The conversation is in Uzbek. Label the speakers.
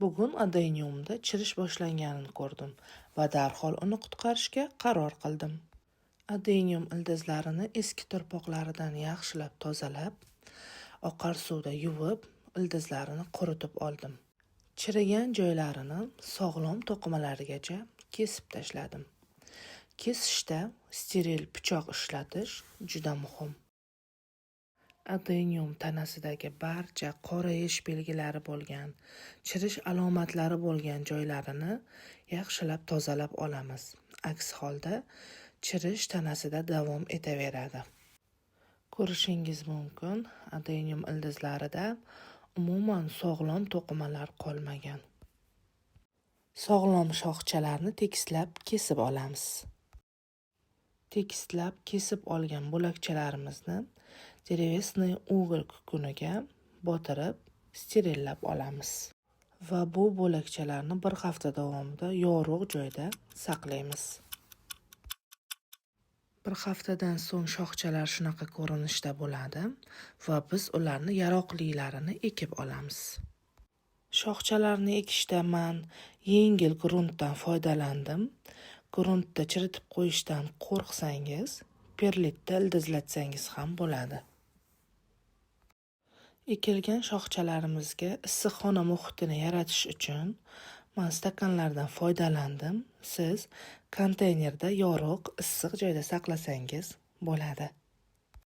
Speaker 1: Bugun adeniumda chirish boshlanganini ko'rdim va darhol uni qutqarishga qaror qildim. Adenium ildizlarini eski turpoqlaridan yaxshilab tozalab, oqar suvda yuvib, ildizlarini quritib oldim. Chirigan joylarini sog'lom to'qimalarigacha kesib tashladim. Kesishda steril pichoq ishlatish juda muhim. Adenium tanasidagi barcha qorayish belgilari bo'lgan, chirish alomatlari bo'lgan joylarini yaxshilab tozalab olamiz. Aks holda chirish tanasida davom etaveradi. Ko'rishingiz mumkin, adenium ildizlarida umuman sog'lom to'qimalar qolmagan. Sog'lom shoxchalarni tekislab kesib olamiz. Tekislab kesib olgan bo'lakchalarimizni древесный уголь kukuniga botirib, sterillab olamiz. Va bu bo'lakchalarni bir hafta davomida yorug' joyda saqlaymiz. Bir haftadan so'ng shoxchalar shunaqa ko'rinishda bo'ladi va biz ularni yaroqlilarini ekib olamiz. Shoxchalarni ekishda man yengil gruntdan foydalandim. Gruntda chiritib qo'yishdan qo'rqsangiz, perlitda ildizlatsangiz ham bo'ladi. Ekilgan shoxchalarimizga issiqxona muhitini yaratish uchun man stakanlardan foydalandim. Siz konteynerda yorug', issiq joyda saqlasangiz bo'ladi.